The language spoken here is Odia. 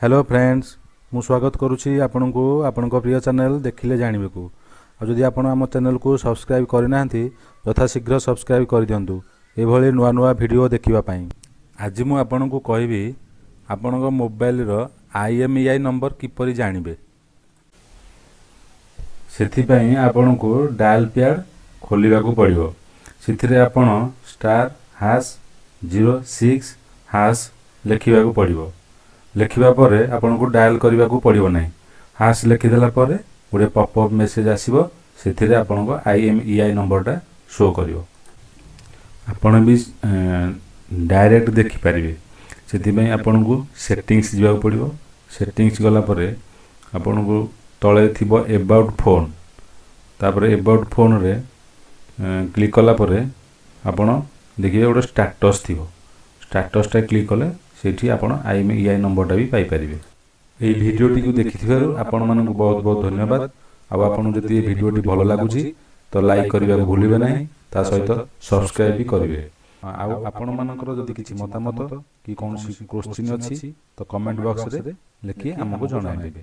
ହ୍ୟାଲୋ ଫ୍ରେଣ୍ଡସ୍, ମୁଁ ସ୍ୱାଗତ କରୁଛି ଆପଣଙ୍କୁ ଆପଣଙ୍କ ପ୍ରିୟ ଚ୍ୟାନେଲ୍ ଦେଖିଲେ ଜାଣିବେକୁ। ଆଉ ଯଦି ଆପଣ ଆମ ଚ୍ୟାନେଲକୁ ସବସ୍କ୍ରାଇବ୍ କରିନାହାନ୍ତି, ଯଥାଶୀଘ୍ର ସବସ୍କ୍ରାଇବ୍ କରିଦିଅନ୍ତୁ ଏଭଳି ନୂଆ ନୂଆ ଭିଡ଼ିଓ ଦେଖିବା ପାଇଁ। ଆଜି ମୁଁ ଆପଣଙ୍କୁ କହିବି, ଆପଣଙ୍କ ମୋବାଇଲର ଆଇଏମ୍ଇଆଇ ନମ୍ବର କିପରି ଜାଣିବେ। ସେଥିପାଇଁ ଆପଣଙ୍କୁ ଡାଏଲ୍ ପ୍ୟାଡ଼୍ ଖୋଲିବାକୁ ପଡ଼ିବ। ସେଥିରେ ଆପଣ *#06# ଲେଖିବାକୁ ପଡ଼ିବ। ଲେଖିବା ପରେ ଆପଣଙ୍କୁ ଡାଏଲ୍ କରିବାକୁ ପଡ଼ିବ ନାହିଁ। ହାସ୍ ଲେଖିଦେଲା ପରେ ଗୋଟେ ପପ୍ ଅପ୍ ମେସେଜ୍ ଆସିବ। ସେଥିରେ ଆପଣଙ୍କ ଆଇଏମ୍ଇଆଇ ନମ୍ବରଟା ଶୋ କରିବ। ଆପଣ ବି ଡାଇରେକ୍ଟ ଦେଖିପାରିବେ। ସେଥିପାଇଁ ଆପଣଙ୍କୁ ସେଟିଂସ୍ ଯିବାକୁ ପଡ଼ିବ। ସେଟିଂସ୍ ଗଲା ପରେ ଆପଣଙ୍କୁ ତଳେ ଥିବ ଏବାଉଟ୍ ଫୋନ୍। ତାପରେ ଏବାଉଟ୍ ଫୋନ୍ରେ କ୍ଲିକ୍ କଲା ପରେ ଆପଣ ଦେଖିବେ ଗୋଟେ ଷ୍ଟାଟସ୍ ଥିବ। ଷ୍ଟାଟସ୍ଟା କ୍ଲିକ୍ କଲେ ସେଇଠି ଆପଣ ଆଇଏମ୍ଇଆଇ ନମ୍ବରଟା ବି ପାଇପାରିବେ। ଏହି ଭିଡ଼ିଓଟିକୁ ଦେଖିଥିବାରୁ ଆପଣମାନଙ୍କୁ ବହୁତ ବହୁତ ଧନ୍ୟବାଦ। ଆଉ ଆପଣଙ୍କୁ ଯଦି ଏ ଭିଡ଼ିଓଟି ଭଲ ଲାଗୁଛି, ତ ଲାଇକ୍ କରିବାକୁ ଭୁଲିବେ ନାହିଁ, ତା ସହିତ ସବସ୍କ୍ରାଇବ୍ ବି କରିବେ। ଆଉ ଆପଣମାନଙ୍କର ଯଦି କିଛି ମତାମତ କି କୌଣସି କୋଶ୍ଚିନ୍ ଅଛି, ତ କମେଣ୍ଟ ବକ୍ସରେ ଲେଖି ଆମକୁ ଜଣାଇଦେବେ।